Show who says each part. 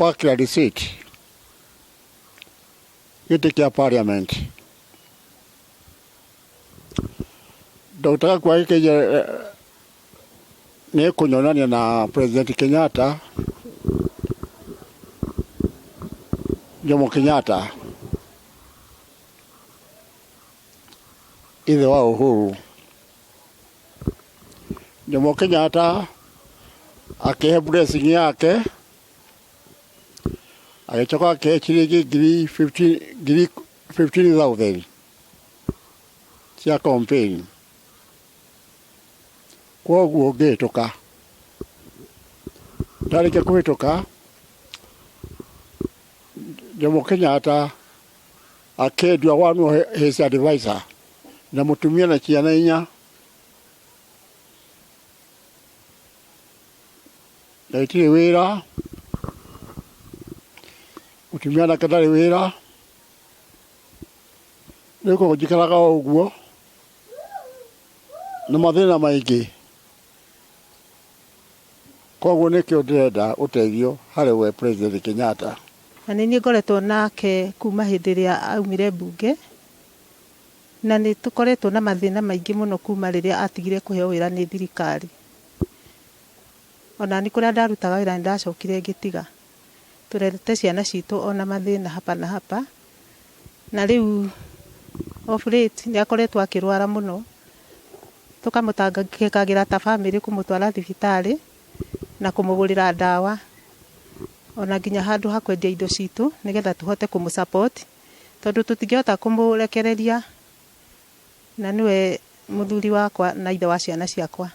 Speaker 1: Parkland seat gĩtĩ kĩa parliament. Dr. Gakua agĩkĩnjĩra nĩ ekũnyonania na President Kenyatta, Jomo Kenyatta, ithe wa Uhuru. Jomo Kenyatta akĩhe blessing yake, agĩcoka akĩhe ciringi ngiri 15,000 cia campaign. Kwoguo ngĩhĩtũka. Ndarĩkia kũhĩtũka, Jomo Kenyatta akĩndua one of his advisor na mũtumia na ciana inya. Na itirĩ wĩra, mũtumia nake ndarĩ wĩra, rĩu koguo njikaraga o ũguo na mathĩna maingĩ. Koguo nĩkĩo ndĩrenda ũteithio harĩ we President Kenyatta.
Speaker 2: Na nĩ niĩ ngoretwo nake kuma hĩndĩ ĩrĩa aumire mbunge, na nĩ tũkoretwo na mathĩna maingĩ mũno kuma rĩrĩa atigire kũheo wĩra nĩ thirikari. Ona niĩ kũrĩa ndarutaga wĩra nĩ ndacokire ngĩtiga. Tũrerete ciana citũ ona mathĩna hapa na hapa, na rĩu of late nĩ akoretwo akĩrwara mũno, tũkamũtangĩkagĩra ta bamĩrĩ kũmũtwara thibitarĩ na kũmũgũrĩra ndawa, ona nginya handũ ha kwendia indo citũ nĩgetha tũhote kũmũ support, tondũ tũtingĩhota kũmũrekereria na nĩwe mũthuri wakwa na ithe wa ciana ciakwa.